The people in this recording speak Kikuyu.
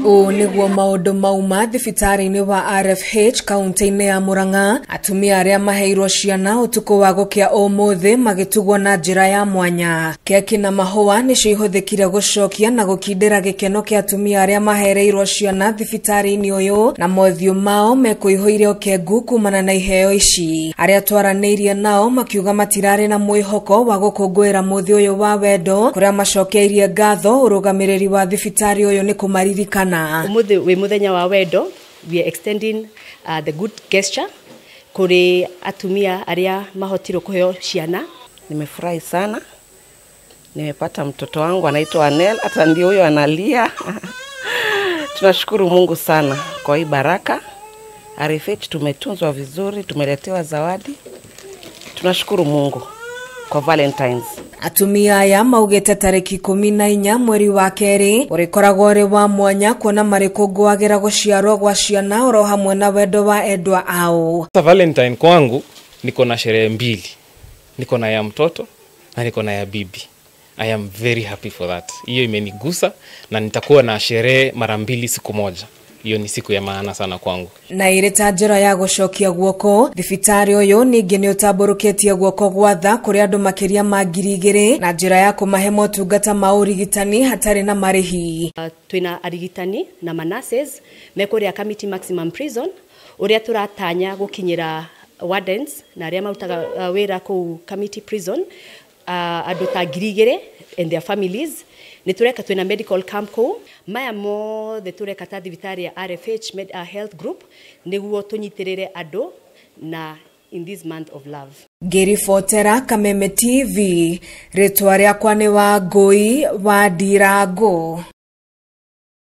Ũũ nĩguo maũndũ mauma thibitarĩ-inĩ wa RFH kaunti-inĩ ya Murang'a. Atumia arĩa maheirwo ciana ũtukũ wa gũkĩa ũmũthĩ magĩtugwo na njĩra ya mwanya. Keki na mahũa nĩcio ihũthĩkire gũcokia na gũkindĩra gĩkeno kĩa atumia arĩa mahereirwo ciana thibitarĩ-inĩ ũyũ, na mothiũ mao mekũihũire ũkengu kumana na iheo ici. Arĩa twaranĩirie nao makiuga matirarĩ na mwĩhoko wa gũkũngũĩra mũthĩ ũyũ wa wendo, kũrĩa macokeirie ngatho ũrũgamĩrĩri wa thibitarĩ ũyũ nĩ kũmaririkana. Umuthi wi muthenya wa wendo, we are extending the good gesture kuri atumia aria mahotirwo kuheo ciana. Nimefurahi sana, nimepata mtoto wangu anaitwa Anel, hata ndio huyo analia. Tunashukuru Mungu sana kwa hii baraka. RFH tumetunzwa vizuri, tumeletewa zawadi. Tunashukuru Mungu kwa Valentines. Atumia aya maugite tariki 14 mweri wa keri urikoragwo uri wa mwanya kuona marikũngũagĩra gũciarwo gwa ciana oro hamwe na wendo wa endwa ao. Sasa Valentine kwangu niko na sherehe mbili, niko na ya mtoto na niko na ya bibi. I am very happy for that. Hiyo imenigusa na nitakuwa na sherehe mara mbili siku moja. Hiyo ni siku ya maana sana kwangu. Na ĩrĩ ta njĩra ya gũcokia guoko, thibitarĩ ũyũ ningĩ nĩ ũtambũrũkĩtie guoko gwa tha kũrĩ andũ makĩria ma 2000 na njĩra ya kũmahe motungata ma ũrigitani hatarĩ na marĩhi. Twina arigitani na manases mekũrĩa Kamiti Maximum Prison ũrĩa tũratanya gũkinyĩra wardens na arĩa marutaga wĩra kũu Kamiti Prison, andũ ta 2000 and their families. Nĩ tũreka twina medical camp kũu. Maya mothe tũreka ta thibitarĩ ya RFH Med Health Group nĩguo tũnyitĩrĩre andũ na in this month of love. Ngĩribotera Kameme TV, rĩtwa rĩakwa nĩ Wangũi wa Ndirango.